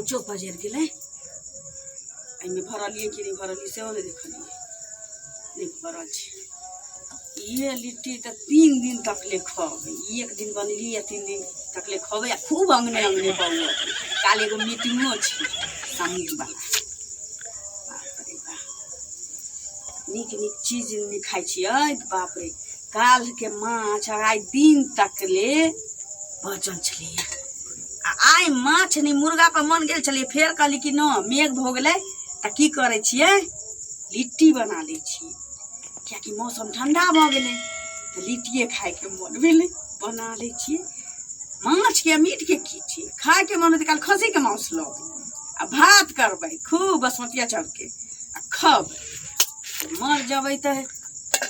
आँचो पजरि गेलै। एहिमे भरलियै कि नहि भरलियै सेहो नहि देखलियै, नहि भरल छै। ये लिट्टी तऽ 3 दिन तक ले खबै। एक दिन बनेलियै, 3 दिन तक ले खबै आ खूब अङ्गने अङ्गने बौअतै। काल्हि एगो मीटिंगो छै समूहवला। बाप रे बाप, नीक नीक चीज नहि खाइ छियै। बाप रे, काल्हिके माछ आइ दिन तक ले बचल छलैए। आ आइ माछ नहि, मुर्गा पर मन गेल छलियै। फेर कहली कि न, मेघ भऽ गेलै तऽ की करै छियै, लिट्टी बना लै छियै, कियाकि मौसम ठण्डा भऽ गेलै तऽ लिट्टिए खायके मन भेलै। बना लै छियै। माछके मीटके की छै, खायके मन होतै काल्हि खस्सीके मांस लऽ आ भात करबै खूब बसमतिया चाउरके आ खबै। मर जबै तऽ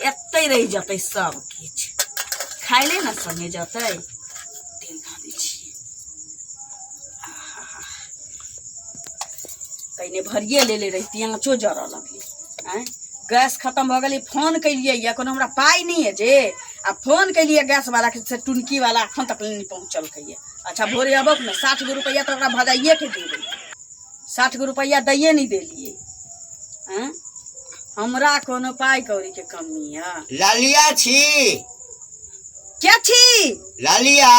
एतै रहि जेतै सब किछु, खाइले ने संगे जेतै। तेल धऽ दै छियै। पहिने भरिए लेले रहिती, आँचो जरऽ लगलै। आँय, गैस खतम भऽ गेलै। फोन केलियै यऽ, कोनो हमरा पाइ नहि यऽ जे आ फोन केलियै गैस वाला के, से टुनकी वाला एखन तक नहि पहुँचलकै। अच्छा, भोरे अबक ने, 60 गो रुपैआ तऽ ओकरा भजाइए के देबै। 60 गो रुपैआ दैए नहि देलियै। आँय, हमरा कोनो पाइ कौड़ीके कमी यऽ? लालिया छी। के छी? लालिया।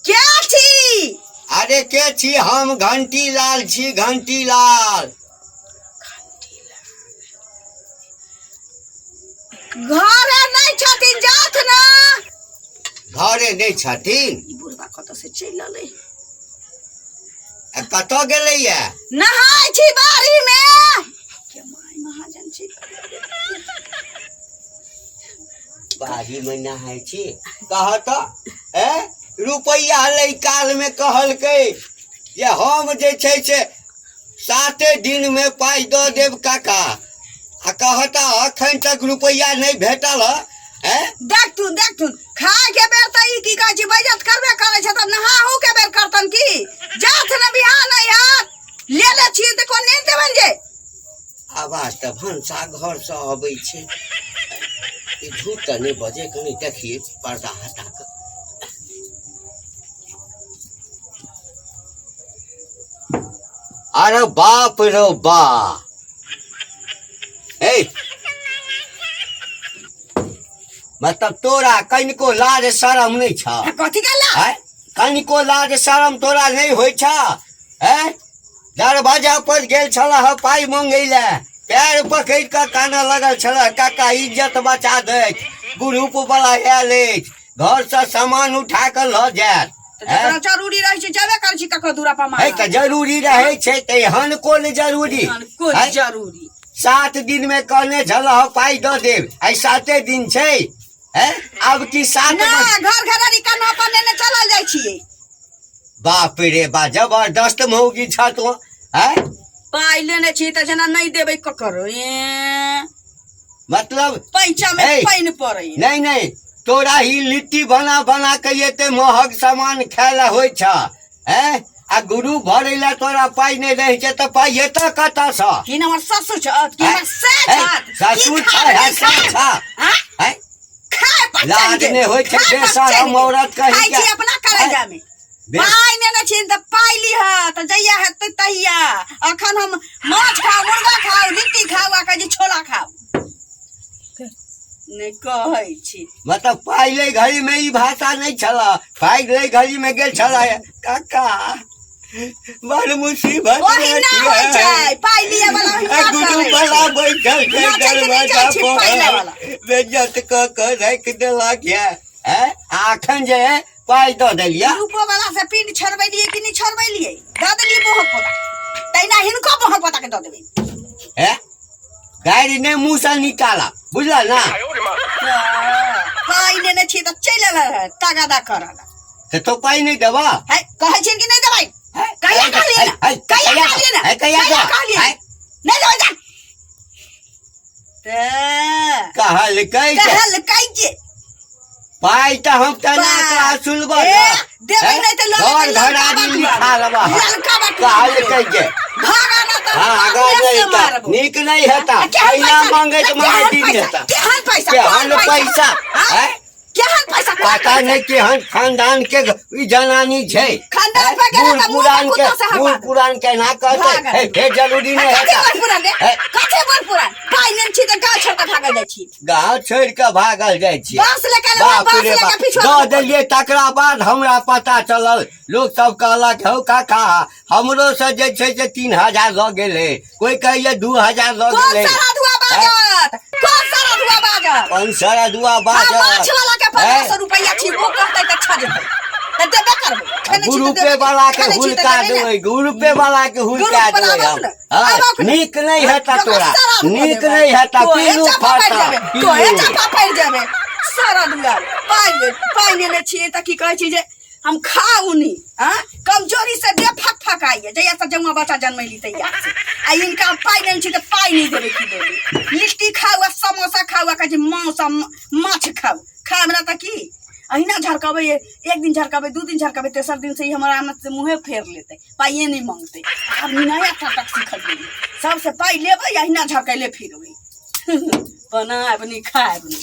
के छी? अरे के छी, हम घंटी लाल छी, घंटी लाल। घरे नहि छथिन, जाथ ना। घरे नहि छथिन? ई बुढ़बा कतऽ से चलि अलै? आ कतऽ गेलैया? नहाय छी बाड़ी मे। के माय महाजन छी। बाड़ी मे नहाय छी? कह तऽ, ए रुपैआ लै काल मे कहलकै जे हम जे छै से 7 दिन मे पाइ दऽ देब काका, आ कहता अखन तक रुपैआ नहि भेटल हँ। देखथुन देखथुन, खाय के बेर तऽ ई की कहै छी बेइज्जत करबे करै छै, तऽ नहाहू के बेर करतन की? जाथ ने, बिहान नहि हैत। ले ले छियै तऽ कोन नहि देबनि जे। आवाज तऽ भनसा घर से अबै छै, ई झूठ तऽ नहि बजै? कनि देखिए पर्दा हटा कऽ। अरे बाप रो बा, ए मतलब तोरा कनिको लाज शरम नहि छ? कथी के लाज? आँय? कनिको लाज शरम तोरा नहि होइ छ? हैं, दरवाजा पर गेल छलह पाइ मंगै लए, पैर पकड़ि कऽ कानऽ लगल छलह, काका इज्जत बचा दैत, ग्रुप वाला आयल अछि, घरसँ सामान उठा कऽ लऽ जायत। तऽ जकरा जरूरी रहै छै जेबे करै छी ककरो दूरा पर है मारऽ। तऽ जरूरी रहै छै तऽ एहन कोन जरूरी? एहन कोन है? जरूरी? 7 दिन में कहने छलह पाइ दऽ देब, आइ 7 दिन छै। हैं, आब की 7 ना घर घरारी कन्हा पर नेने चलल जाइ छियै। बाप रे बा, जबरदस्त मौगी छ तो। हैं, पाइ लेने छी तऽ जेना नहि देबै ककरो। ए, मतलब पैंचा में हे। पानि पड़ै। नहीं नहीं, तोरा ही लिट्टी बना बना के एते महग सामान खाय ला होइ छ? हैं, आ गुरु भरे ला तोरा पाइ नहि रहै छै तऽ पाइ एतऽ कतऽ सँ? की हमर ससुर छथि की हैं? हमर से हैं? छथि? ससुर की छै, खाय है, नहि से खाय? छ। हैं? हैं? खाय पर लाज चलि गेल। नहि होइ छै, खाय पर बेशरम चलि गेल। औरत कही खाइ के। छी अपना कलेजा में। पाइ नेने छी तऽ पाइ लिह तऽ जहिया हेतै तहिया। अखन हम माछ खाउ, मुर्गा खाउ, लिट्टी खाउ आ कहै छी छोला खाउ, नहि कहै छी। मतलब पाइ लै घड़ी में ई भाषा नहीं छला। पाइ लै घड़ी में गेल छला, काका बड़ मुसीबत ओहिना में होइ छियै। छै, पाइ लिअ वाला ओहिना आ गुरु करै वाला छै। बैठल छै नाचै के नहि दरवाजा जाइ छै पाइ लै पर, वाला। बेइज्जत कऽ कऽ राखि देलक ये। हैं, आ अखन जे पाइ दऽ देलियै। रूपो वाला से पिंड छोड़बेलियै कि नहि छोड़बेलियै? दऽ देलियै बोहक पोता, तहिना हिनको बोहक पोता के दऽ देबै। हैं, गारि नहि मुँह से निकाला, बुझल ना? पाइ नेने छियै तऽ चलि एलै हँ तगादा करऽ लए। तऽ तो पाइ नहि देबा? है, कहै छियनि कि नहि देबै? कहिया कहलियै ने? है, कहिया कहिया कहलियै ने? है, कहिया कहिया कह? कहलियै? है, नहि देबै जा तऽ कहलकै जे कहलकै जे पाइ तऽ हम केना कऽ सुनबऽ? ए, देबै नहि तऽ लऽ घर लेबै ललका घरारी बटुआ। लिखा लेबऽ। ललका बटुआ। कहलकै जे भागा ना तऽ हाँ, बाप आगाँ रे नहि से हेता। मारबो। नीक नहि हेता। आ केहन अहिना पैसा? मंगैत केहन मंगैत दिन पैसा? हेता। केहन पैसा? केहन कोन पैसा? हाँ? हैं? केहन पैसा पता नहि केहन खानदान के ई जनानी छै। खानदान पर गेला बूढ़ तऽ मुँह पुरान के कुत्ता से हवा बूढ़ दे। पुरान के ना कहते। भागल। हे, हे जरूरी नहि कथी हेता। बड़ पुरान रे? हे, कथी बड़ पुरान? पाइ नेने छी तऽ गाँव छोड़ि कऽ भागल जाइ छी। गाँव छोड़ि कऽ भागल जाइ छी। बाँस लऽ कऽ एलहुँ, बाप बाँस रे लऽ कऽ बाप, पीछू दऽ देलियै तकरा बाद हमरा पता चलल। लोक सब कहलक, हौ काका, हमरो से जे छै से 3000 लऽ गेलै, कोई कहैया 2000 लऽ कोन गेलै। सारा धुआ बाजत? कोन सारा धुआ बाजत? कोन सारा धुआ हाँ, बाजत? माछ वाला के 1500 हैं? रुपया छी, ओ कहतै तऽ छजतै तऽ देबे करबै। खेने छी तऽ ग्रुपे देबे। वाला के खेने छी तऽ हुलका देबे ने। देबै, ग्रुपे वाला के हुलका ग्रुप वाला देबै आबक हम। ने, हाँ, आबक ने। नीक नहि हेता जब तोरा, सारा धुआ नीक देबै। नहि हेता। तोहे पीलू चापा पड़ि फाटा जेबै, तोहे पीलू। चापा पड़ि जेबै। सारा दुआ पाइ पाइ नेने छियै तऽ की कहै छी जे हम खाउ नी? हाँ, कमजोरी से देह फक फक आइए जहिया से जमुआ बच्चा जन्मैली तहिया से। आ इनका हम पाइ नेने छी तऽ पाइ नहि देबै की देबै? लिट्टी खाउ आ समोसा खाउ आ कहै छै मांस आ माछ खाउ। खा हमरा तऽ की अहिना झरकबै? एक दिन झरकबै, 2 दिन झरकबै, तेसर दिन से ई हमरा आमद से मुँहे फेर लेतै, पाइए नहि मांगतै। आब नया नाटक सिखलियै, सबसे पाइ लेबै, अहिना झरकैले फिरबै, बनायब नहि, खायब नहि।